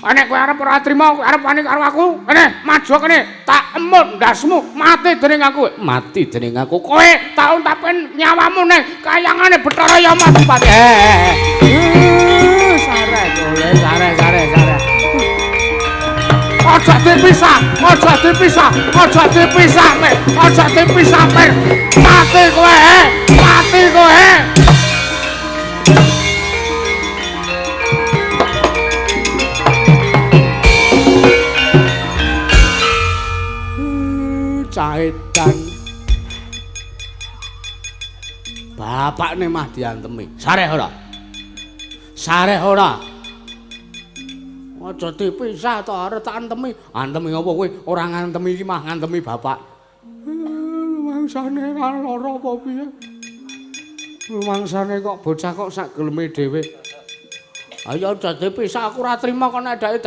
Nek kowe arep ora trima, kowe arep wani karo aku, kene maju kene, tak emut ndasmu, mati dening aku. Mati dening aku. Kowe tak untapen nyawamu ning kayangane Bathara Yama Dupati. Sare kowe, sare sare sare. Aja dipisah, aja dipisah, aja dipisah, aja dipisah, mati kowe, mati kowe. Caedan. Bapakne mah diantemi. Sareh ora? Sareh ora? Aja dipisah to arep tak antemi. Antemi apa kowe? Ora ngantemi iki mah ngantemi bapak. Mangsane ora lara apa piye? Mangsane kok bocah kok sak geleme dhewe. Ayo aja dipisah, aku ora trima kok nek dake